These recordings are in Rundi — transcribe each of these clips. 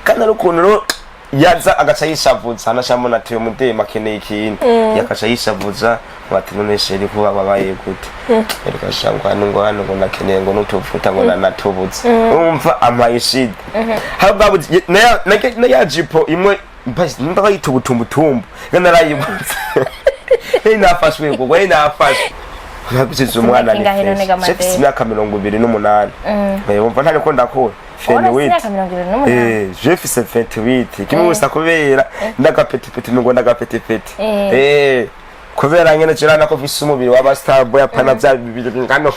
Kandi ari ukuntu rero yaza agaca yishavuza, hanashamona ati uyu mudema akeneye ikintu, yakaca yishavuza ngo ati none chéri, kuba wabaye gute? Reka sha, ngo hano, ngo hano, ngo nakeneye ngo nutuvuta, ngo nanatubutse, umva ampaye ishida. Hari bwa na ya jipo imwe nimba bayita ubutumbutumbu, nga narayibuze. Hey, nafashwe ngo hey, nafashwe nabisize umwana ni Ingahe none fresh. ga Madeni? Mfise imyaka 28. Wumva ntariko ndakura. Ubona 28. imyaka 28? Eh, je fise 28 kimwe gusa, kubera ndagapetipeti, ngo ndagapetipeti. Eh, kubera nyene jirana ko mfise umubiri w'aba star boy, apana vya bibiri ngano.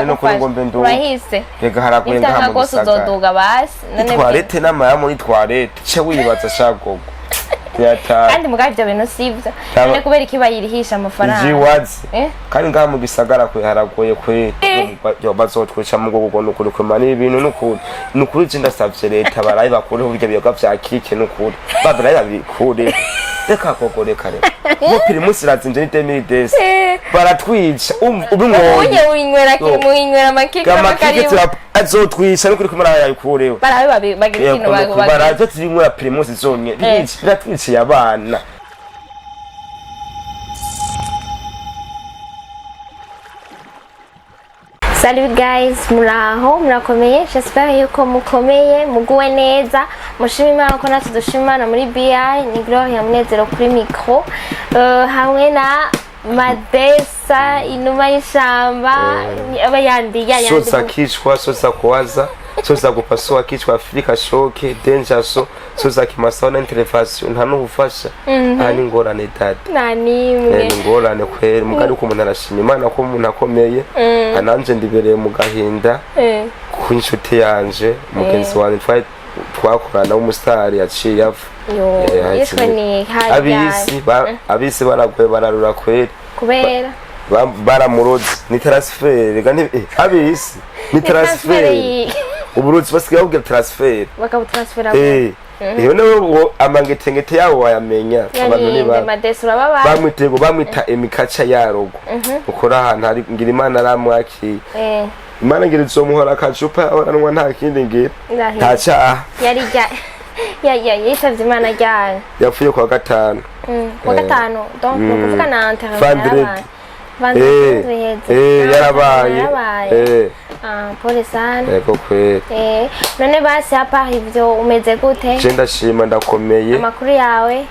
No kuri ngo mbe nduga. Urahise. Rega haragoye ngaha nitanga mu kose gisagara. uzoduga basi none. Toilette n'amaya muri toilette, ce wibaza shagogo yata. Kandi mugabo ivyo bintu sivyo. None kubera iki bayirihisha amafaranga? Ijiwazi. Eh? Kandi ngaha mu gisagara kwe haragoye kwe. Yo, bazotwica mu gugo nukuri kwema n'ibintu nukuri nukuri. Je ndasavye leta baraye bakureho burya biyoga vya kike, nukuri babaraye babikureho. Reka gogo, reka reka, ngo Primus irazimvye, ni 2010 baratwica ubinwoye. Unye winywera Yo. Muwinywera amakeke amakike. n'amakaribu. Azotwica nukuri kumwe arayikureho. Barabe bagira ikintu Baraje turinywera Primus zonye, biratwiciye abana. Salut guys, muraho, murakomeye? J'espère yuko mukomeye, muguwe neza, mushima Imana ko natwe dushima Imana muri BI. Ni Gloria Munezero kuri micro, hamwe na Madesa inuma y'ishamba aba yandi ya yandi. Soza kichwa, soza kuwaza, soza kupasua kichwa, Afrika shoke danger, so soza kimasawa na intervention, nta n'ubufasha, nta n'ingorane dada. Nta nimwe. Ni ingorane kweri, mugari ko umuntu arashima Imana ko umuntu akomeye. Ananje ndibereye mu gahinda ku inshuti yanje, mugenzi wanje twari twakorana w'umusitari yaciye apfa. Yo, hahise yishwe ni hari? Abisi abisi baragoye, bararura kweri. Kubera? Baramuroze, ni transfert rega, abisi ni transfert. Uburozi basigaye babwira transfert. Bakabutransfera. Iyo nawe uwo amangetengete yabo wayamenya abantu ni yaninde ba Madesa urababaye. Bamwitego bamwita emikaca yarogo ukora ahantu hari ngira Imana aramwakiye. Imana ngira izomuhora akacupa ahoranwa, nta kindi ngira. Ndahiro. Nta caha. Yari rya ya ya yitavye Imana ryari? Yapfuye kwa gatanu. Kuwa gatanu, donc ni ukuvuga na enterrement Vendredi. yarabaye vendredi iheze. Yarabaye. Yarabaye. Ah, pole sana. Yego kweri. None basi à part ivyo umeze gute? Je ndashima, ndakomeye. Amakuru yawe?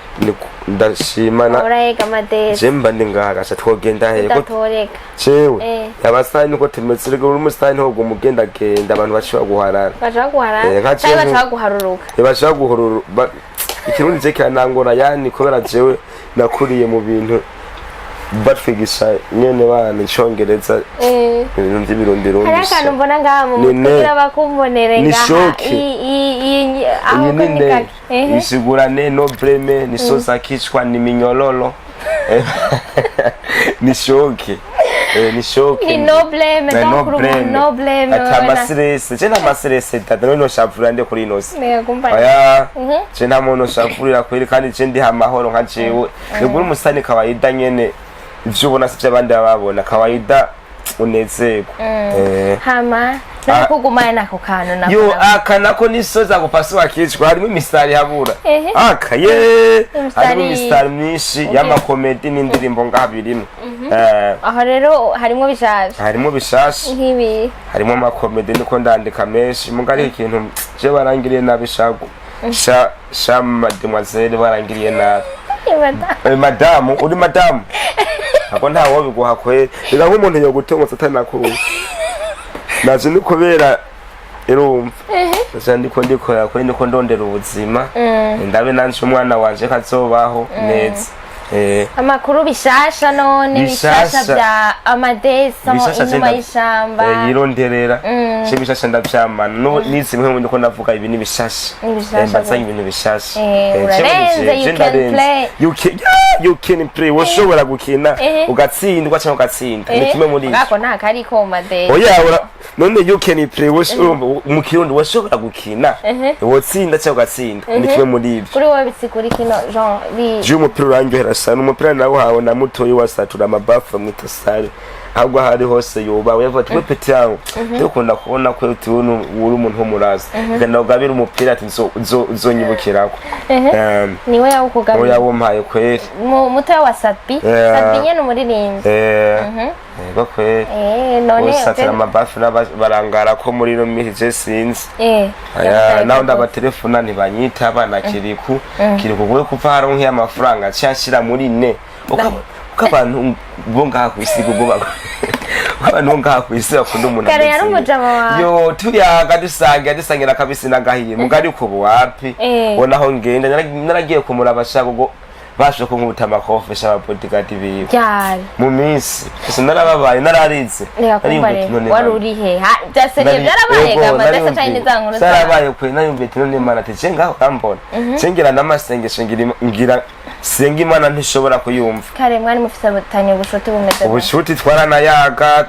Ndashima na Urayega Madesa? Je mba ndi ngaha gasha, twogenda hehe ko? Udatoreka. Jewe abasitani niko tumeze rego, uri umusitani ntabwo umugendagenda, abantu bashobora guharara. Baca baguharara Nka canke jewe baca baguharuruka? Bashobora guhururu ikirundi je kiranangora, yani kubera jewe nakuriye mu bintu batwigisha nyene bana icongereza, ibintu vy'ibirundirundi. Hariho akantu mbona ngaha mu Ni mutwe ne. kugira bakumbonere Ni ngaha. shoke. Aho Iyi ko ni ni ne kake. Ehe. isigura ne no breme, ni soza kichwa, ni minyororo. Ni shoke. Ni shoke. Ni nobleme. Na Donc uri umuntu nobleme. Ati amasirese, je nta masirese dada, none noshavurira nde kuri ino si? Oya, je nta muntu noshavurira kweri, kandi je ndiha amahoro nka jewe nigura umusani kawaida nyene, ivyo ubona sivyo abandi baba babona, kawaida unezerwa. Hama none kugumana nako kantu nako? Yo, aka nako ni soza gupasua kichwa, harimo imisitari habura. Ehe. Aka ye Imisitari. harimo imisitari myinshi y'amakomedi n'indirimbo ngaha birimo. Aho rero harimo bishaje? Harimo bishasha. Nk'ibi? Harimo amakomedi, niko ndandika menshi, muga ariho ikintu je barangiriye nabi shago sha sha mademoiselle, barangiriye nabi. Madamu, uri madamu ako ntawo biguha kweri, reka nk'umuntu yogutongotsa atanakuzi naje ni kubera irumva gusa ndiko ndikora kuri ndiko ndondera ubuzima, ndabe nanje umwana wanje kazobaho neza. Amakuru bishasha none bishasha Bishasha. bya Amadesa Bishasha inyuma y'ishamba. Yironderera je bishasha ndavyamana no nizi mwe ndiko ndavuga ibi ni bishasha. Ni bishasha Mbazanye gusa. ibintu bishasha. Eh, urarenze, je you can ndarenze. play. You can, yeah, you can play, woshobora gukina ugatsindwa cyangwa ugatsinda, ni kimwe muri ivyo. Ngako nta kariko Madesa. Oya, none you can play, mu kirundi washobora gukina, wotsinda cyangwa ugatsinda, ni kimwe muri ivyo. Kuri wowe bisigura kino genre bi Je umupira urandyohera sana, umupira nawe hawe na mutoyi wasatura amabafu bamwita sare. Ahubwo aho ari hose yubawe. Yavuga ati: "We petit yangu, dukunda kubona ko uri umuntu w'umurazi, reka ugabire umupira." Ati: "Uzonyibukirako." Niwe yawukugabira? Oya, wumpaye kweri. Mutoya wa Sat-B? Yeah. Sat-B nyene umuririmbyi? Yego kweri. None Usatira amabafi barangara ko muri ino minsi je sinzi. Aya, Yakutaye naho gute? Ndabatelefona ntibanyitaba na Kiriku. Kiriku we kuva haronke amafaranga aciye anshira muri ne uko abantu bo ngaha kw'isi, ubwo uko abantu bo ngaha kw'isi bakunda umuntu Kare yari ameze. umujama wawe. Yo, tuyaga, dusangira, dusangira kabisi n'agahiye, mugari uko buwapi. Ubona aho ngenda naragiye kumuraba, ashaka ubwo bashoboye kunkubita amakofe sha bodyguard biwe. Ryari? Mu minsi gusa narababaye, nararize. Reka kumva. Nariyumviye Rero ati none wari Mana, uri he? Byaseriye byarabaye yego, gama ndetse nariyumviye. cyane za nkuru zawe. Zarabaye kwe. Nariyumviye ati none Mana, ati je ngaho urambona, je ngira n'amasengesho, ngira senga Imana ntishobora kuyumva. Kare mwari mufitanye ubushuti bumeze gute? Ubushuti twaranayaga,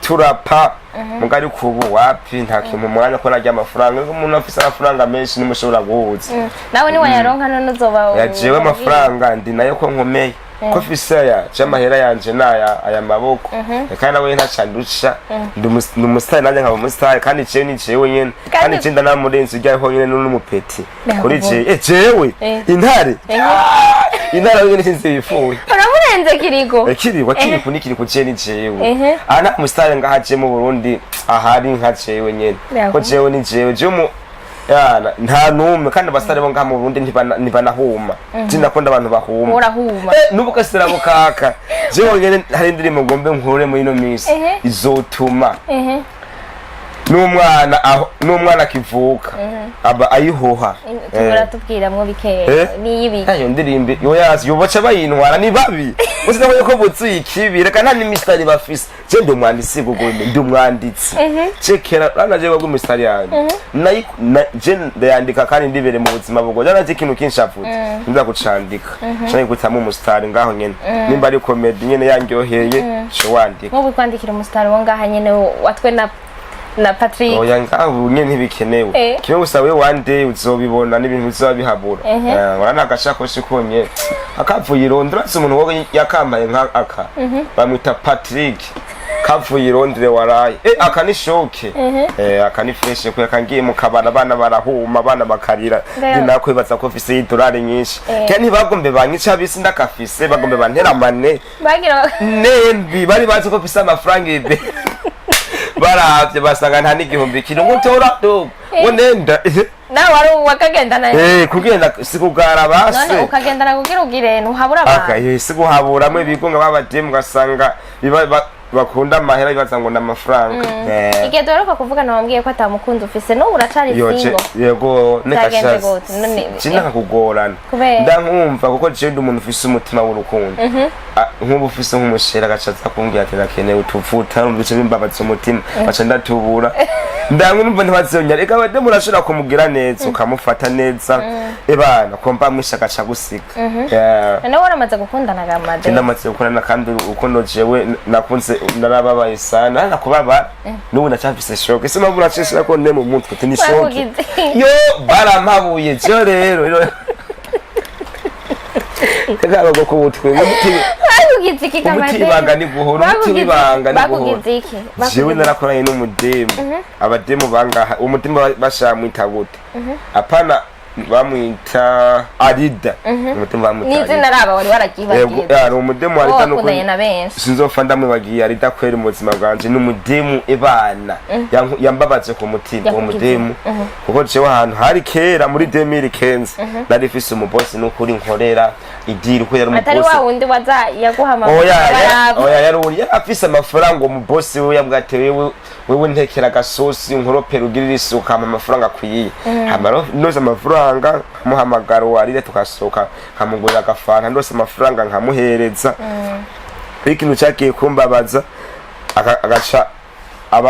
turapa mugari kubu wapi, nta kintu umwanya ko narya amafaranga. Ariko umuntu afise amafaranga menshi nimushobora guhuza. Nawe niwayaronka none uzoba Yajewe amafaranga ndi nayo ko nkomeye, ko fise aya je amahera yanje naya aya maboko, kandi nawe ntacandusha. Ndi umusitari, nanjye nkaba umusitari, kandi jewe ni jewe nyene. Kandi je ndanamurenze urya honyene n'umupeti kuri Ndakuvuga. jewe, jewe intare. Intare wenyene sinzi yifuye. Uramurenze Kiriko? Kiriko Kiriku ni Kiriku, je ni jewe. Aha nta musitari ngaha je mu Burundi ahari nka jewe nyene. Ko jewe ni jewe, jewe mu yana nta numwe. Kandi abasitari bo ngaha mu Burundi ntibanahuma. Je ndakunda abantu bahuma. Urahuma. Nubu kasira bukaka jewe nyene hari indirimbo ngombe nkure muri ino minsi izotuma n'umwana aho n'umwana akivuka aba ayihuha. Tubura tubwiramwo bikeya. Niyibiki? Ayo ndirimbo yoyazi yobaca bayintwara ni babi uzi naho yuko buzuye ikibi. Reka nta n'imisitari bafise. Je ndi umwanditsi gugome, ndi umwanditsi. Je kera rana je bagwa imisitari yanjye je ndayandika kandi ndibere mu buzima bugoye. Narazi ikintu kinshavuze nza kucandika canke gutamo umusitari ngaho nyene, nimba ari comedy nyene yanryoheye co wandika. Nk'ubu kwandikira umusitari wo ngaha nyene watwe na Patrick? Oya, ngaho nyene ntibikenewe. Kimwe gusa, we one day uzobibona n'ibintu bizoba bihabura. Urabona agashakoshi konyene akavuye i Londres. Urazi umuntu wowe yakambaye nka aka bamwita Patrick, kavuye i Londres waraye. Aka ni choc, aka ni fresh ko yakangiye mu kabara, abana barahuma, abana bakarira. Ndayo. Ndi nakwibaza ko mfise idolari nyinshi. Kandi ntibagombe banyica bisi ndakafise, bagombe banteramane. Bagira Nembi bari bazi ko mfise amafaranga ibe baravye basanga nta n'igihumbi kiri ngo tora do ngo nenda. Nawe wari wakagendana? Kugenda sikugara None base. Ukagendana kugira ugire ntuhabura aka abantu. Siguhaburamwo ibigo nga babademu ugasanga bakunda amahera bibaza ngo ni amafaranga. Igihe duheruka kuvugana wambwiye ko atamukunzi ufise, n'ubu uracari Yo, single? Yego. Byagenze gute? Neka kugorana. Kubera? Ndankumva kuko jewe ndi umuntu ufise umutima w'urukundo. Nk'ubu ufise nk'umushera agaca aza kumbwira ati nakeneye utuvuta, numva bice bimbabaza umutima, baca ndatubura, ndankumva ntibazonya. Reka abademu urashobora kumugira neza, ukamufata neza, ebana komba mwishe agaca gusiga. Yeah. Noneho waramaze gukundana gamade? Ndamaze gukorana kandi urukundo jewe nakunze narababaye sana nakubabara, n'ubu ndacyafise choc. Ese mpamvu nacishira ko ne mu mutwe ati ni choc. Bakugize. Yo, barampabuye je rero reka abagoko butwe Bakugize iki umuti Kamade? ibanga ni guhora umuti w'ibanga ni guhora. Bakugize iki? Jewe narakoranye n'umudemu, abademu bangaha umutima bashamwita gute? Apana, bamwita Arida, umutima bamwita N'izina Arida. raba wari Yego, wararyibagiye? ya, ni umudemu Wowe Arida wakundanye na benshi. Sinzopfa ndamwibagiye Arida kwera mu buzima bwanje. Ni umudemu ebana yambabaje ku mutima uwo Yakugize. mudemu, kuko jewe ahantu hari kera muri 2015 nari mfise umubosi n'ukuri nkorera idiri ko yari Atari umubosi. wa wundi waza yaguha Oya. amafaranga? Oya, yari uri yari afise amafaranga. Uwo mubosi we yambwiye ati: "Wewe, wewe ntekera agasosi, nkoropera, ugirire isuku, ampa amafaranga akwiye." Hama rero ndose amafaranga nkamuhamagara uwarire, tugasohoka, nkamugurira agafanta, ndose amafaranga nkamuhereza. Ariko ikintu cyagiye kumbabaza, agaca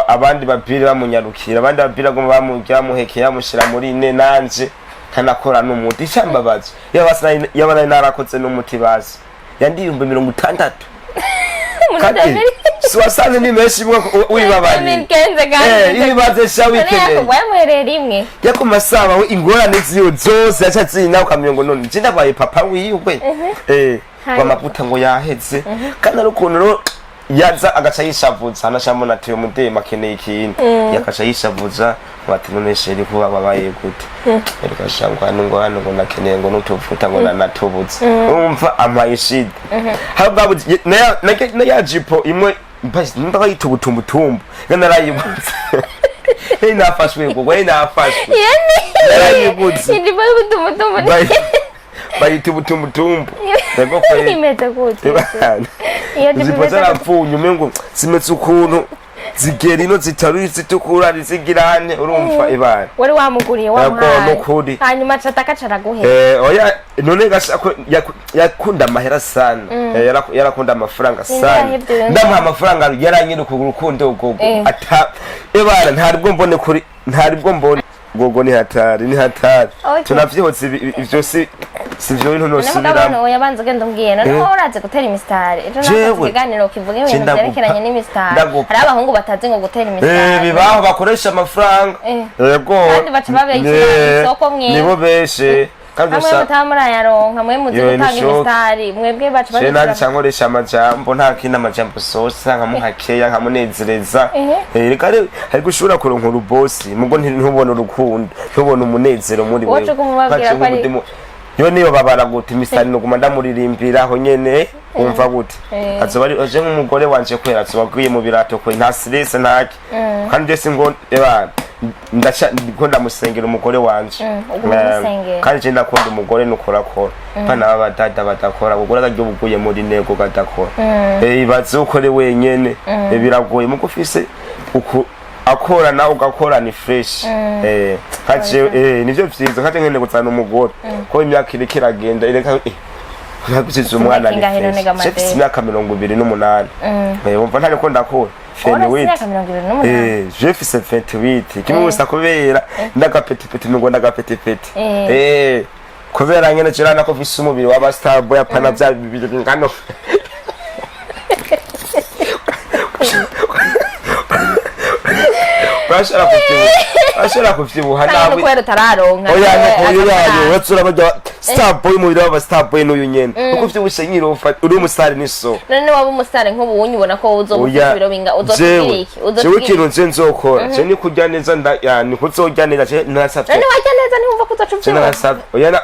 abandi babiri bamunyarukira, abandi babiri agomba bamuhekeye, bamushyira muri ine, nanje ntanakora n'umuti. Icambabaza, yaba nari narakoze n'umuti bazi yandi 60,000 kandi si wasanze ni menshi wibabariye. Ibibazo sha wikeneye. Wamuhereye rimwe. Yako masaba we ingorane ziyo zose yaca zina, ukamenya ngo none je ndabaye papa wiwe, ngo amavuta ngo yaheze, kandi ari ukuntu rero Yaza agaca yishavuza, anashamona ati uyu mudema akeneye ikintu, yakaca yishavuza ati none chéri, kuba wabaye gute? Reka sha, ngo hano, ngo hano, ngo nakeneye ngo nutuvuta, ngo nanatubutse, urumva ampaye ishida. Hari bwa na ya jipo imwe nimba bayita ubutumbutumbu, nga narayibutse. Hey, nafashwe ngo we nafashwe. Narayibutse. Ijipo y'ubutumbutumbu? Bayita ubutumbutumbu. Yego kweli. Imeze gute iyo jipo? Zipo Imeze gute? Zarapfunye, umengo zimeze ukuntu zigera ino zitari zitukura zigirane, urumva ibara. Wari wamuguriye? Yego, Wamuhaye? Nukuri. Hanyuma acataka caraguhera? Oya, none gasa ko yakunda amahera sana. Yarakunda amafaranga Ninde sana. yahevye rero? Ndamuha amafaranga, yaranyereka urukundo gogo. Ata ebara ntaribwo mbone kuri, ntaribwo mbone gogo, ni hatari, ni hatari. Okay. Tunavyihotse ivyo si vyo bintu None mugabo nosubiramo. oya, banza ugenda umbwiye none wowe urazi gutera imisitari? Ejo nakoze Jewe. ikiganiro kivuga ibintu vyerekeranye n'imisitari. Ndagupa. Hari abahungu batazi ngo gutera imisitari. Bibaho bakoresha amafaranga. Yego. Kandi baca babesha isoko mwebwe. Nibo benshi kandi Hamwe mutaba murayaronka, mwe muzi Yewe, gutanga ni shock. imisitari, mwebwe baca Je nanjye babishyira. nkoresha amajambo, nta kindi, amajambo sosa, nkamuha keya, nkamunezereza. Reka hari gushobora kuronka urubosi mugo ntubone urukundo, ntubone umunezero muri Wowe wewe. uca umubabwira ko ari- Yo niyo babara gute imisitari, nuguma ndamuririmbira aho nyene, wumva gute? Azoba ari aje nk'umugore wanje kwera, azoba aguye mu birato kwe, nta stress ntaki. Kandi je singo ebana ndaca ndiko ndamusengera umugore wanje. Uguma umusengera. Kandi je ndakunda umugore nukorakora, pana b'abadada badakora, umugore atarya ubuguye muri nego kadakora. Ibaze ukore wenyene. Biragoye muko ufise uku akora nawe ugakora ni fresh. Kaje nivyo vyiza, kaje nkene kuzana umugore ko imyaka iriko iragenda ireka nkagusize umwana ni Ingahe none fresh. ga Je mfise Madeni? imyaka 28. Wumva ntariko ndakora. Wowe urafise 28. imyaka 28? Je mfise 28 kimwe gusa kubera ndagapetipeti, ngo ndagapetipeti. Kubera nyene jirana ko mfise umubiri w'aba star boy, apana vya bibiri ngano. Urashobora kuvyibuha Kandi nawe. kubera utararonka. Oya, nuko Akafaranga. yayo uretse urabajya star boy, umubiri w'aba star boy n'uyu nyene kuko uvyibushe nyirofa uri umusitari ni so. None waba umusitari nk'ubu wunye ubona ko uzoba ufite Oya, ibiro binga uzotugira jewe iki? jewe Uzotugira ikintu nje nzokora je ni kurya neza, ni kuzorya neza, je nasavye. None warya neza ntiwumva ko uzoca Je uvyibuha? narasavye, oya, na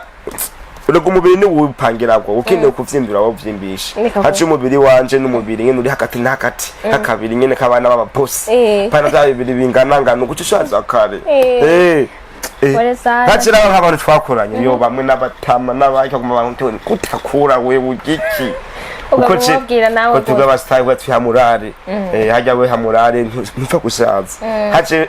urega umubiri niwupangiragwa ukeneye kuvyimbira wawuvyimbisha. Niko. Haca umubiri wanje n'umubiri nyene uri hagati na hagati hakabiri nyene k'abana b'ababosi, pana vya bibiri binganangana uguca ushaza kare. Pole sana. Ntagira nk'abantu twakoranye yo bamwe n'abatama n'abaki baguma bantu kutakura wewe ugiki. Uguma ubabwira nawe ko tuga abasitari ko twihamurare, hajya we hamurare ntupfa gusaza, haje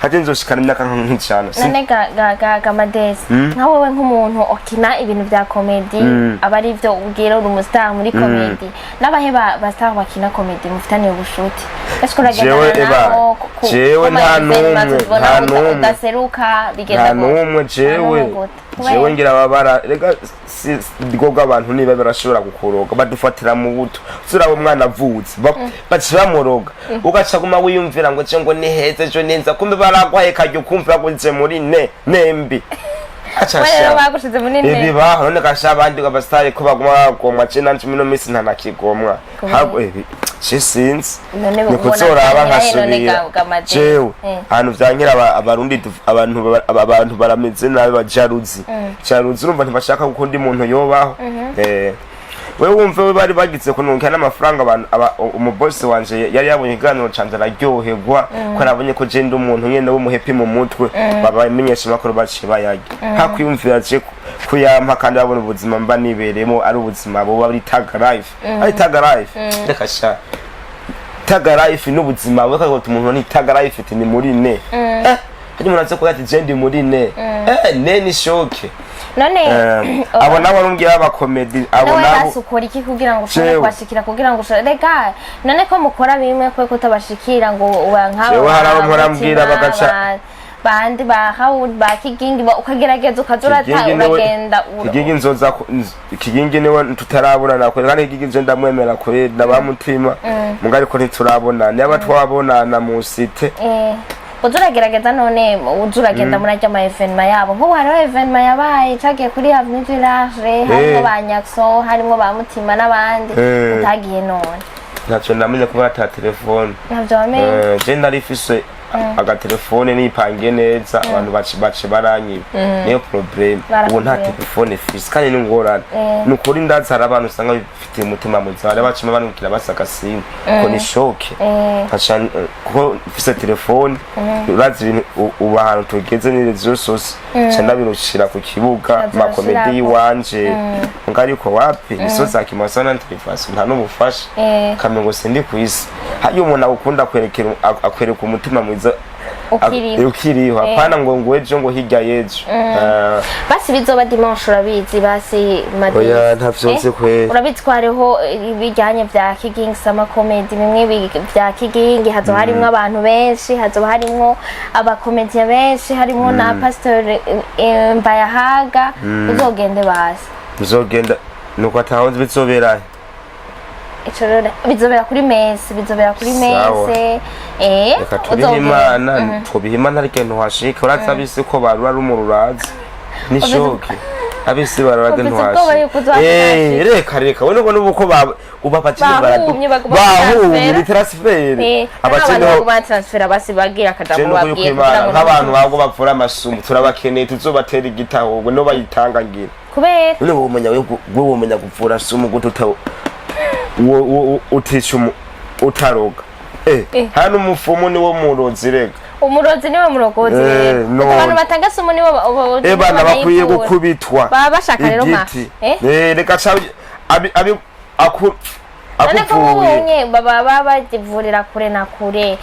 haje nzoshikana imyaka nk'ijana. None ga Gamadesi, nka wowe nk'umuntu ukina ibintu vya comédie, aba ari byo ubwira uri umustar muri comédie, n'abahe ba star bakina comédie mufitaniye ubushuti? Ese uragendana Jewe, eba, nabo jewe ku ma nta événements n'umwe, tubona nta n'umwe. udaseruka bigenda Nta gute? n'umwe jewe. Nta n'umwe gute? Jewe Kubera? ngira babara rega si rwoga abantu niba barashobora kukuroga, badufatira mu buto, turaba umwana avutse baca bamuroga, ugaca guma wiyumvira ngo je ngo ni heza ejo neza, kumbe baragwaye kajya ukumva baguze muri ne nembi. Aca We rero sha. bagushize munini. Ibibaho none kasha abandi abasitari ko baguma bagomwa, je nanje mino minsi ntanakigomwa. Kubera? Habwo ebi je sinzi. None Ni ubona kuzoraba vyankira he none nkasubira. Gamadesi? Jewe ahantu vyankira abarundi abantu barameze nabi, bajaruzi jaruzi, urumva ntibashaka ko undi muntu yobaho. Wewe wumve we bari bagize kununka n'amafaranga abantu umubosi wanje yari yabonye ikiganiro canje araryoherwa ko arabonye ko je ndi umuntu nyene w'umuhepi mu mutwe, babamenyesha makuru baciye bayarya hakwiyumvira je kuyampa, kandi babona ubuzima mba nibereyemo ari ubuzima buba ari tag life, ari tag life. Reka sha, tag life n'ubuzima bwe ko umuntu ni tag life ati ni muri ne hari umuntu aza kuvuga ati je ndi muri ne ne ni choc. None Abo nabo arumvira abakomedi abo nawe nabo. basi ukora iki kugira ngo ushobore Jewe. kubashikira, kugira ngo ushobore, rega none ko mukora bimwe kwe kutabashikira ngo uba nk'abo? Jewe hari abo Ba mpora mbwira Mutima, bandi ba Hawud ba Kigingi ukagerageza ukaza urata uragenda Kigingi nzoza Kigingi niwe tutarabonana kweri, kandi Kigingi nje ndamwemera kweri ndabamutima muga, ariko ntiturabonana, niba twabonana mu site. Uza uragerageza none, uza uragenda murajya ama événements yabo. Nk'ubu hariho événement yabaye cagiye kuri Avenue du Large, harimo ba Nyakso, harimo ba Mutima n'abandi. Utagiye none? Ntacyo namenye kuba ata telefone. Ntabyo wamenye? Je nari mfise agatelefone nipangiye neza, abantu bace baranyiba, niyo problème. Ubu nta Barakubwira. telefone mfise kandi ni ngorane. Ni ukuri, ndazi hari abantu usanga bifitiye umutima muzima, hari abacima banubwira basaka simu ko ni choc. Nkaca kuko mfise telefone, urazi ibintu ubu ahantu tugeze ni réseaux sociaux, nca ndabirushira ku kibuga. Ukaza Ma comédie urashirako. yiwanje nga, ariko wapi, misozi ya Kimasana ntelefasi nta n'ubufasha. Kamengo sindi kwisi hariyo umuntu agukunda akwerekera, akwereka umutima mwiza. Ukiriho. Ukiriho, apana ngo ejo, ngo hirya y'ejo. Basi bizoba dimanche, urabizi basi Madesi. Oya, ntavyo nzi kweri. Urabizi ko hariho ibijyanye bya Kigingi Summer Comedy, bimwe bya Kigingi, hazoba harimwo abantu benshi, hazoba harimwo aba comédiens benshi, harimwo na Pastor Mbayahaga. Uzogende basi. Nzogenda nuko ataho nzi bizoberahe. Ico rero bizobera kuri mese, bizobera kuri Sawa. mese. Reka tubihe. Uzogenda. Imana, tubihe Imana, ariko ntuhashike. Urazi abisi ko barura rumuri, urazi ni choc, abisi baruraga. Ufise ubwoba Ntuhashike. yuko uzohashika. Reka reka, we nuko nubu ko ubu abakene Bahumye, baguma bahumye transfera. Ni transfert. Abakene abakene baguma transfera basi bagira je akajambo nuko yuko babwiye Imana kugira ngo nk'abantu babwo bavura amasumu turabakeneye, tuzobatera igitaho ubwo nibo bayitanga ngira. Kubera None womenya we womenya kuvura sumu gute uta utica utaroga? Hano umufumu niwo murozi rega. Umurozi niwe murogozi. Rero None. abantu batanga sumu nibo nibo bana bakwiye banayivura. gukubitwa. Baba bashaka rero ma Igiti. Reka ca abi aku None ko akuvuye. ubonye baba bagivurira kure na kure,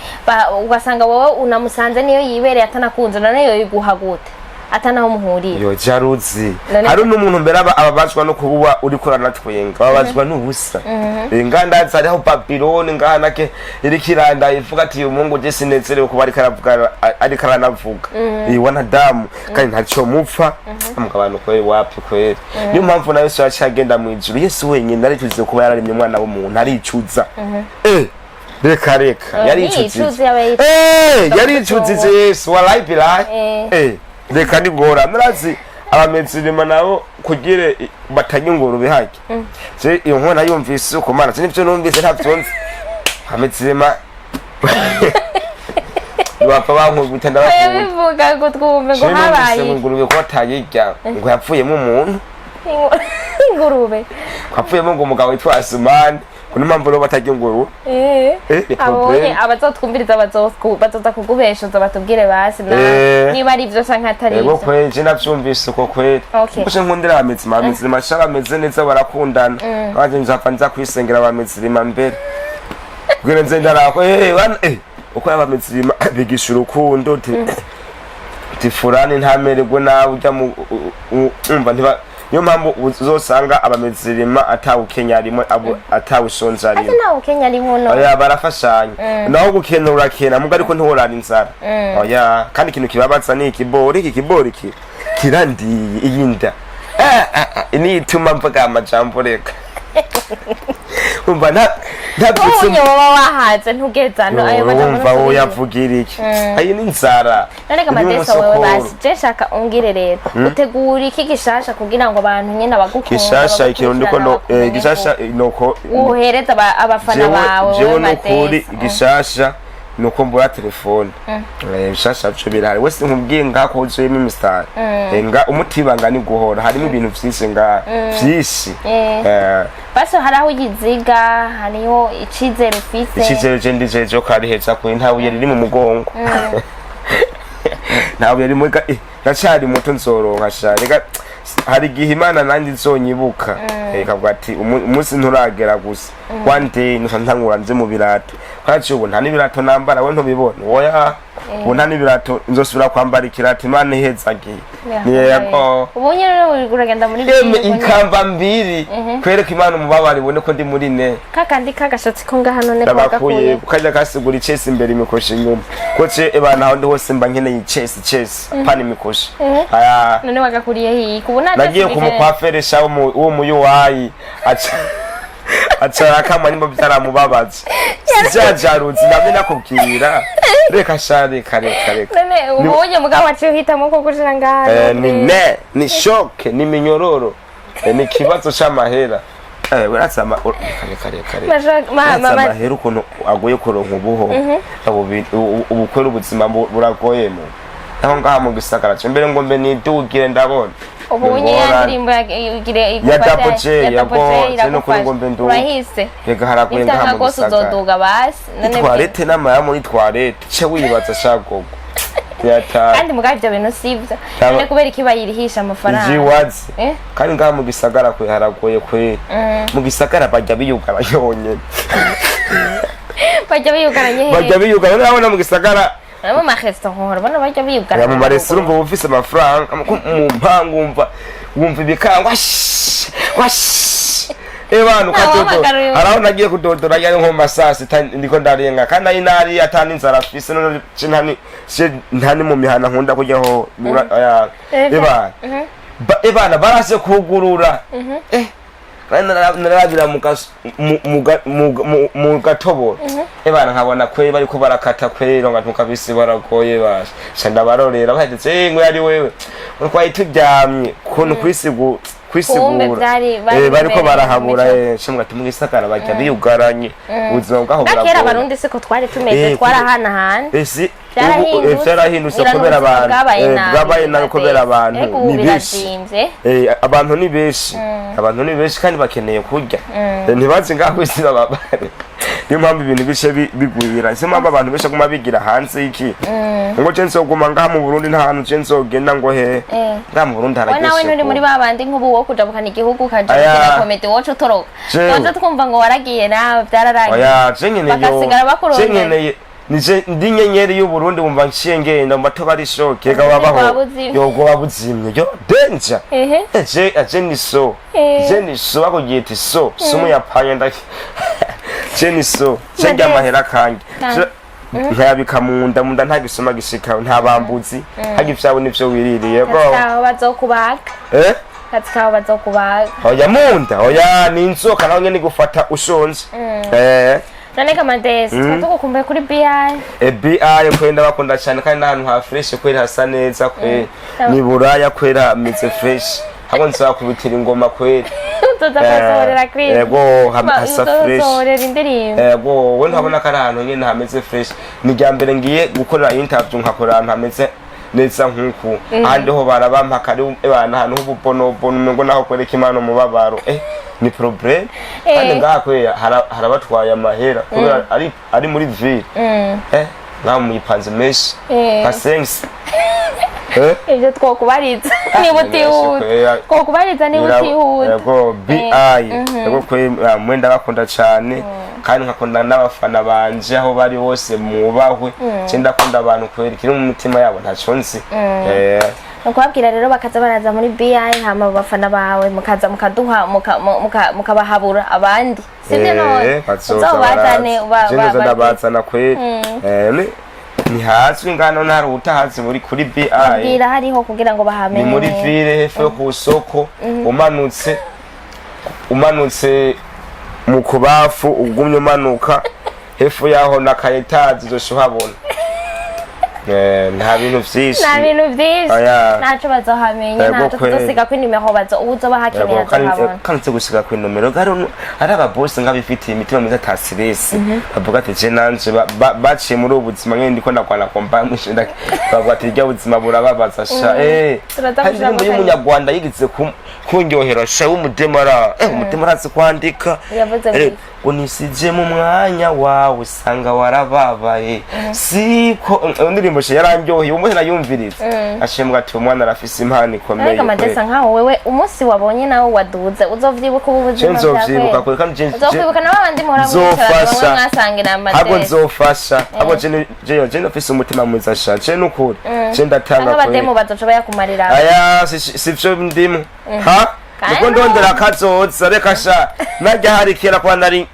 ugasanga wowe unamusanze niyo yibereye atanakunze, none yo yiguha gute atanaho muhuriye? Yo jaruzi. None Hari n'umuntu mbere aba ababazwa no kuba uriko uranatwenga, babazwa n'ubusa. Nganda hariho Babylone ngaha nake iriko iranda ivuga ati uyu muhungu je sinezerewe kuba ariko aravuga, ariko aranavuga. Wanadamu kandi ntaco mupfa amuka abantu kweri, wapi kweri. Niyo mpamvu na Yesu yaciye agenda mu ijuru. Yesu wenyine aricuze kuba yararemye umwana w'umuntu, aricuza. Reka reka. Yaricujije. Niyicuza, yaba yicuza. Yaricujije Yesu, wallahi bilahi. Reka nigora murazi abamezirima nabo kugire batanye ingurube harya. Je iyo nkona yumvise uko mana sinivyo numvise, ntavyo nzi. Abamezirima bapfa bankubita, ndabakunda. Bivuga ngo twumve ngo Je numvise habaye ngo ingurube ko batayirya, ngo yapfuyemo umuntu. Ingurube. Hapfuyemo ngo umugabo witwa Asumani, ngo niyo mpamvu rero batarya ingurube. Ni Abonye problème. Abazotwumviriza bazoza kugubeshuza batubwire basi niba ari ivyo canke atari Ego ivyo. kweri, je navyumvise uko kweri. Gusa nkundira abamezirima, abamezirima sha bameze neza, barakundana. Abanje nzapfa nza kwisengera abamezirima mbere kugira nze ndarako bana uko abamezirima bigisha urukundo ti furani ntamererwe nabi ujya mu umva ntiba. Niyo mpamvu uzosanga abamezirima atawukenya arimo, atawusonza Ati arimo. nawe ukenya arimo no Oya, barafashanya. Naho gukena urakena muga, ariko ntiworara inzara, oya. Kandi ikintu kibabaza ni ikibori, iki kibori ki kirandiye iyi nda. Niyo ituma mvuga amajambo. Reka umva ntabyutse. Ubunye woba wahaze ntugeza no ayo majambo. Urumva Ntusubire. Woyavugira iki? Ayi ni inzara. None Iri mu Madesa, wewe musokoro. basi je nshaka umbwire rero, utegura iki gishasha kugira ngo abantu nyene abagukunda, Gishasha ikintu ndiko no abagukurikirana gishasha nuko uhereza abafana jewe bawe? Jewe Wowe nukuri Madesa. gishasha nuko mbura telefone. Bishasha byo birahari wese nkubwiye ngako huzuyemo imisitari. Nga umutibanga ni guhora harimo ibintu vyinshi nga vyinshi. Basi hari aho uyiziga, hariho icizere ufise? Icizere je ndijeje ko ari heza kuri, nta buye riri mu mugongo, nta buye riri ndacari muto, nzoronka sha. Reka hari igihe Imana nanjye izonyibuka. Ikavuga ati umunsi nturagera gusa, one day ntuca ntangura nze mu birato. Kandi ubu nta n'ibirato nambara, we ntubibona? Oya, ubu nta n'ibirato, nzosubira kwambara ikirato Imana ihezagiye. Yego. Ubu nyene rero uragenda muri Eme bwire ngo ikamba mbiri kwereka Imana umubabaro, ibone ko ndi muri ne. Kakandi kagashatsi ko ngaha none ko Ndagakuye. wagakuye? Kajya kasigura icesi imbere, imikoshi inyuma, ko ce ebana aho ndi hose mba nkeneye icesi, icesi apana imikoshi aya. None wagakuriye hiyi kubu nta Nagiye cesi ku bikeneye? mukwaferesha wo mu yuwayi, aca arakama nimba byaramubabaza sijajaruzi ndamye nakubwira. Reka sha, reka reka reka. None ubonye mugabo waciye uhitamo ko gushira ngaha? Ni ne ni choc, ni minyororo. Ni ikibazo c'amahera. Uratse kare kare kare. Uratse amahera ukuntu agoye kuronka ubuho. Abo ubu kwera ubuzima buragoye mu naho ngaha mu gisagara ce mbere ngo mbe nidugire ndabona Ubu Ni unye ya ingorane. ndirimbo ya igire Ya Double J, ya ya Double J Go, je no kuri ngo mbe nduge. Urahise. Rega haragoye ngaha Nitanga mu rwose gisagara. uzoduga basi. None Toilette n'amaya muri toilette ce wibaza shagogo yata. Kandi mugabo ivyo bintu sivyo. None kubera iki bayirihisha amafaranga? Ijiwazi. Eh? Kandi ngaha mu gisagara kwe haragoye kwe. Mu gisagara bajya biyugara yonyene. Bajya biyugaranye hehe? Bajya biyugara, urabona mu gisagara. No mu marestaurant urabona bajya biyugaranye. Mu maresitora urumva uba ufise amafaranga, mu mpangu wumva ibikangwa wash ebana ukadodora. Wahamagara uyu. Hari aho nagiye kudodora yari nko mu ma 6:00 ndiko ndarenga, kandi ari nari atani inzara afise. None ce ntani mu mihana nkunda kujyaho. Ebana ebana barase kugurura, kandi narabira mu gatoboro, ebana nkabona kwe bariko barakata kwero nga ntukabisi baragoye basha. Ca ndabarorera bahageze, ngo yari wewe twari turyamye kuntu kwisigura. Kumbe bari Bariko imbere barahabura. mu mico. Ca mbwira ati mu gisagara bajya biyugaranye, ubuzima bwaho Na kera buragoye. Abarundi siko twari tumeze, twarahanahana. Esi Vyarahindutse. Ubu, vyarahindutse Ngira kubera n'ubuzima abantu bwabaye nabi, bwabaye nabi kubera abantu ariko ubu ni benshi. birazimvye. Abantu ni benshi, abantu ni benshi kandi bakeneye kurya. Ntibazi ngaho kwisi bababare, niyo mpamvu ibintu bice bigwira, niyo mpamvu abantu benshi baguma bigira hanze y'iki ngo je nzoguma ngaha mu Burundi, nta hantu je nzogenda ngo he. Ngaha mu Burundi We nawe hararyoshe nturi muri babandi nk'ubu wo kujabukana igihugu ukaja Aya. gukina comédie woca utoroka? Jewe. Waca twumva ngo waragiye nawe byararangiye. Oya, je nkeneye Bagasigara bakurondera. Je nkeneye nije ndi inyenyeri y'Uburundi, wumva nciye ngenda mu bato bari choqué ga Ubuzima babaho. bwaba buzimye. Yogo babuzimye yo danger. Je ni so. Je ni so bakubwiye ati so sumu yapanye nda je ni so je ndya amahera kange. Nkayabika mu nda, mu nda nta gisuma gishika, nta bambuzi harya ivyawe nivyo wiririye go. Kazi kawe bazokubaga. Kazi kawe bazokubaga. Oya, munda oya, ni inzoka nawe nyene igufata ushonje. None Kamadesi, tuba tugukumbuye kuri BI. BI kwenda ndabakunda cyane, kandi n'ahantu ha fresh kweri, hasa neza kweri. Ni buraya kweri, hameze fresh, hamwe nzakubitira ingoma kweri. Tuza kusohorera clip. Yego, hasa fresh. Uzosohorera indirimbo. Yego, we ntabona ko ari ahantu nyene hameze fresh. Ni irya mbere ngiye gukorera interview nkakora ahantu hameze neza nk'uku. Ahandi ho barabampa kari ebana ahantu h'ububonobono, umengo naho kwereka Imana umubabaro, ni problème. Kandi ngaha kweri harabatwaye amahera kubera ari muri ville. Ngaha muyipanze menshi nka sensi. Ibyo twokubariza niba utihuta, twokubariza niba utihuta. Yego, BI, yego kwe mwenda bakunda cyane, kandi nkakunda n'abafana banje aho bari hose, mubahwe. Je ndakunda abantu kweri, kiri mu mitima yabo ntaco nzi. Ni ukubabwira rero bakaza baraza muri BI, hama abafana bawe mukaza mukaduha mukabahabura abandi, sibyo? None bazoza uzobazane baraza. Je nzoza ndabazana kweri. Ntihazwi ngano, ntari utahazi muri kuri BI. Bwira hariho kugira ngo bahamenye Ni muri neza. ville, hepfo yo ku soko, umanutse mu kubafu, ugumye umanuka hepfo yaho na ka étage uzosha uhabona. Nta bintu vyinshi. Nta bintu byinshi. Oya. Ntaco bazohamenya. Yego, Ntaco kweri. tuzosiga ko inimero bazo uzoba hakeneye Yego, kandi azohabona. kandi nzi gusiga ku inomero ari ababosi nk'abifitiye imitima myiza ata stress, bavuga ati je nanje baciye muri ubu buzima nyene ndiko ndagwana kompa mwishinda, bavuga ati irya buzima burababaza sha. Turaza Hari gushiramo indirimbo y'umunyarwanda yigeze kundyohera sha, w'umudemara, umudemara arazi kwandika. Yavuze ngo iki? Ngo nisije mu mwanya wawe usanga warababaye siko. Iyo ndirimbo sha yarandyoheye, umuntu nayumviriza ashimwa ati umwana arafise impano ikomeye. Ariko Amadesa, nkaho wewe umunsi wabonye nawe waduze, uzovyibuka ubu Je buzima. nzovyibuka kure kandi Uzokwibuka na babandi muhora mwicarana bamwe Nzofasha. mwasangira Ahubwo Amadesa. nzofasha ahubwo je nofise umutima mwiza sha, je nukuri je ndatanga Canke abademu kweri. bazoca bayakumarira. Aya, sivyo ndimo ha. Kandi Niko ndondera kazoza, reka sha, najya hari kera kwa nari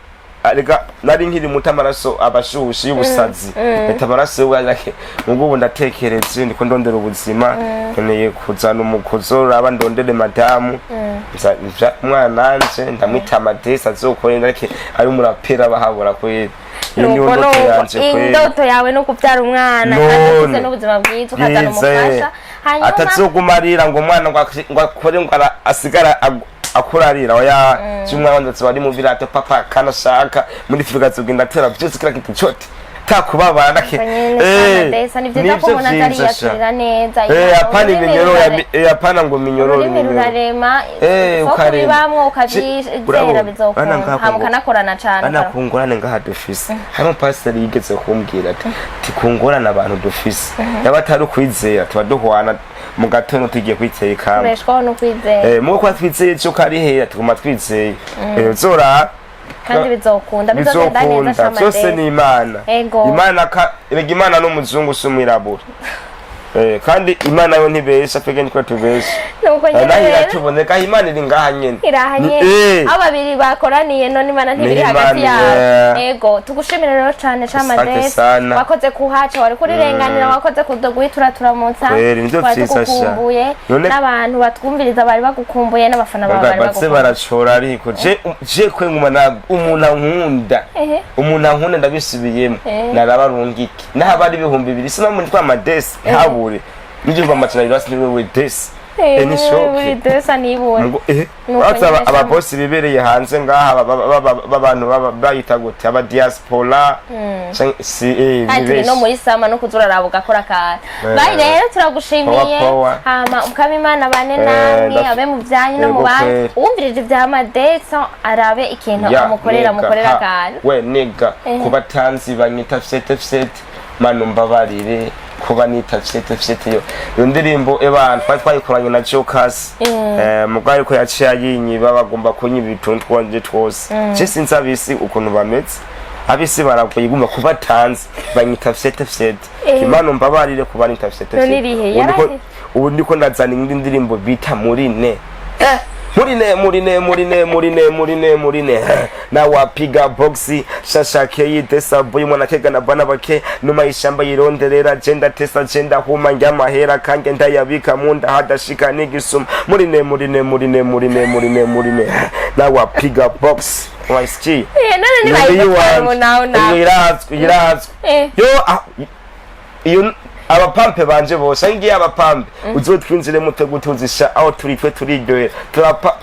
reka nari nkiri muto, amaraso abashushe y'ubusazi, leta amaraso y'ubwake. Ubu ndatekereje, ndiko ndondera ubuzima, nkeneye kuzana umukozo raba ndondere madamu umwana nanje ndamwita Amadesi, azokore ndake ari umurapera bahabura kweri. Iyo niyo Nuko ndoto nuko yanje kweri. Indoto yawe ni ukubyara umwana None. kandi ufise n'ubuzima bwiza, ukazana Bwiza, umufasha, hanyuma atazogumarira ngo umwana ngo akore ngo asigara Akurarira oya, cy'umwana wanje bari mu birato, papa kanashaka muri Afrika tugenda atera byose, kila kitu chote, takubabara nake. Nyene ni vyiza ko umuntu azariyaturira neza. Hapana Ururimi iminyoro ya hapana ngo minyororo. Ururimi Iminyoro. rurarema. Faut Ukarema. kubibamwo ukavyizera. Urabona, Bizokunda. bana ngaha Hama ukanakorana cane. Bana ku ngorane ngaha dufise, hari umupasiteri yigeze kumbwira ati ku ngorane abantu dufise, yaba atari ukwizera, tuba duhwana mu gatondo tugiye kwitera ikamba. Ubeshwaho no kwizera. Muko kwa twizeye cyo kari hera, tuguma twizeye. Uzora Kandi bizokunda, bizogenda neza. Bizokunda byose. Shamadesi. Ni Imana. Ego. Imana ka erega Imana n'umuzungu si umwirabura. Kandi Imana yo ntibesha, twebwe nitwe tubesha. Nuko nyene Naho rero. iratuboneka, Imana iri ngaha nyene. Iraha Ni- nyene. Aho babiri bakoraniye, none Imana ntibiri Ni hagati Imana, yabo? Ego, tugushimire rero cane. Asante Shamadesi, sana. wakoze kuhaca, wari kurirenganira, wakoze kuduguhitura turamutsa. Kweri, nivyo Twari vyiza sha. tugukumbuye. N'abantu batwumviriza bari bagukumbuye, n'abafana bawe bari batse bagukumbuye. Baracora, ariko je kwe nguma na umuntu ankunda. Umuntu ankunda, ndabisubiyemo. Narabarungike naho ari 2000, sinamuri twa madesi ntabure n'igihumbi amajana abiri basi niwe desi. Ni choc. Desa nibure. Ngo Nuko uretse nyene ababosi bibereye hanze ngaha b'abantu bayita gute, aba diaspora si Kandi ni turi no benshi. muri sama no kuza uraraba ugakora akantu. Bye rero, turagushimiye. Power, power. Hama Umukama Imana bane namwe, abe mu byanyu no mu Yego, bandi. kweri. Uwumvirije ibya Madesa arabe ikintu Ya, amukorera, nigga, amukorera ha, akantu. We nigga, kuba tanzi banyita fyete fyete, manu mbabarire kuba nita fyete fyete. Iyo ndirimbo ebana twari twayikoranye na Jokers, mugabo ariko yaciye ayinyiba, bagomba kunyiba utuntu twanje twose. Je sinzi abisi ukuntu bameze, abisi baragoye. Guma kuba tanzi banyita fyete fyete, Imana mbabarire kuba nita fyete None fyete. irihe? Ubu ubu ndiko ndazana indi ndirimbo bita Murine, murine murine murine murine murine murine na wapiga boxi shasha keyi desa boy mwana kega na bana bake numa ishamba yironderera jenda tesa jenda huma njyamahera kange ndayabika munda hadashika n'igisuma. Murine murine murine murine murine murine na wapiga box YSG. None nibayigutwara mu nawe nawe. Irazwi, irazwi. Yo, iyo abapampe banje bose aho ngiye, abapampe uzotwinjire mute gutuzisha aho turi, twe turiryohera,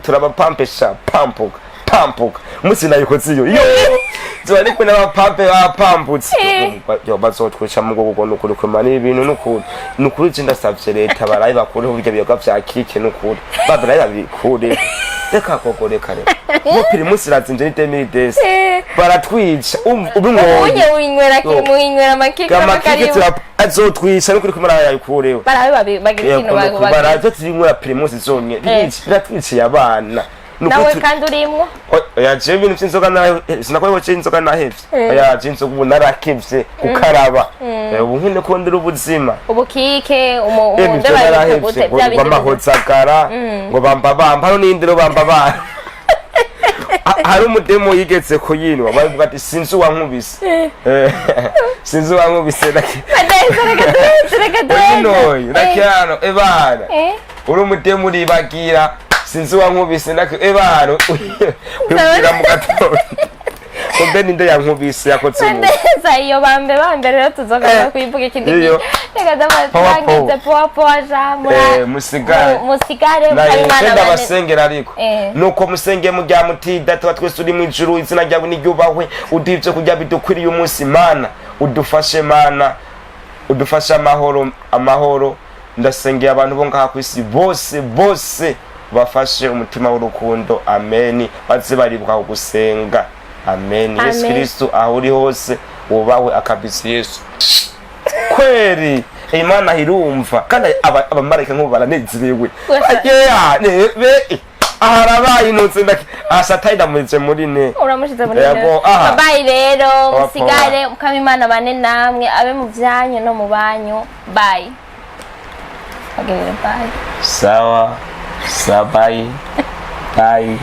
turabapampesha, pampuka pampuka umunsi nayikoze iyo yo tuba ari kumwe n'abapampe bapamputse. Yo bazotwica mu bwo nukuri kwema n'ibintu nukuri nukuri. Je ndasavye leta baraye bakureho ibyo biyoga vya kike, nukuri babiraye babikureho. Reka koko, reka reka ngo Primus irazinje ni 2010. Baratwica ubinwoye. Unye winywera Yo. Muwinywera amakeke. Amakike. N'amakaribu. Azotwica nukuri kumara yayikureho. Barabe bagira ikintu Baraza turinywera Primus zonye, biratwiciye abana. Nukuri Nawe kandi urimwo. Oya, jewe ibintu vy'inzoga sinakoreho je inzoga nahevye. Oya, je inzoga ubu narakevye gukaraba. Ubu nkene kondera ubuzima. Ubukike Ivyo umunde bayita narahevye gute? ngo Bya ngo bindi. Amahozagara ngo bamba bamba, hano n'iyindi rero bamba bamba. Hari umudemo yigeze kuyinwa, bavuga ati sinzi uwankubise. Sinzi uwankubise. Madesa, reka duheze, reka duheze. Oyinoyi rakirano ebana. Uri umudemo uribagira sinzi uwankubise, ebana wibwira mu gatondo ngo mbe ninde yankubise yakoze ubu. Madesa, iyo bambe bambe rero tuzogaruka kuyivuga ikindi gihe. Iyo. Reka Power, turangize. Powa powa ja Musigare. Musigare. Naye Mukabimana ngenda bane. basengera ariko nuko musenge murya muti: Data wa twese uri mu ijuru, izina ryawe niryubahwe, uduhe ibyo kurya bidukwiriye umunsi. Mana udufashe, Mana udufashe, amahoro amahoro. Ndasengeye abantu bo ngaha ku isi bose bose, bafashe umutima w'urukundo. Ameni. Baze baribuka gusenga. Amen. Yesu Amen. Kristo aho uri hose wubahwe akabisi. Yesu kweri Imana irumva, kandi abamarayika nk'ubu baranezerewe. Yeah, be aharabaye inutse ndaki asatayi ndamurize muri ne. Uramushize muri Yego, aha. Bayi rero. Powa, Musigare, Mukama bane namwe, abe mu byanyu no mu banyu. Bye, bagirire bye. Sawa sawa, bye bye.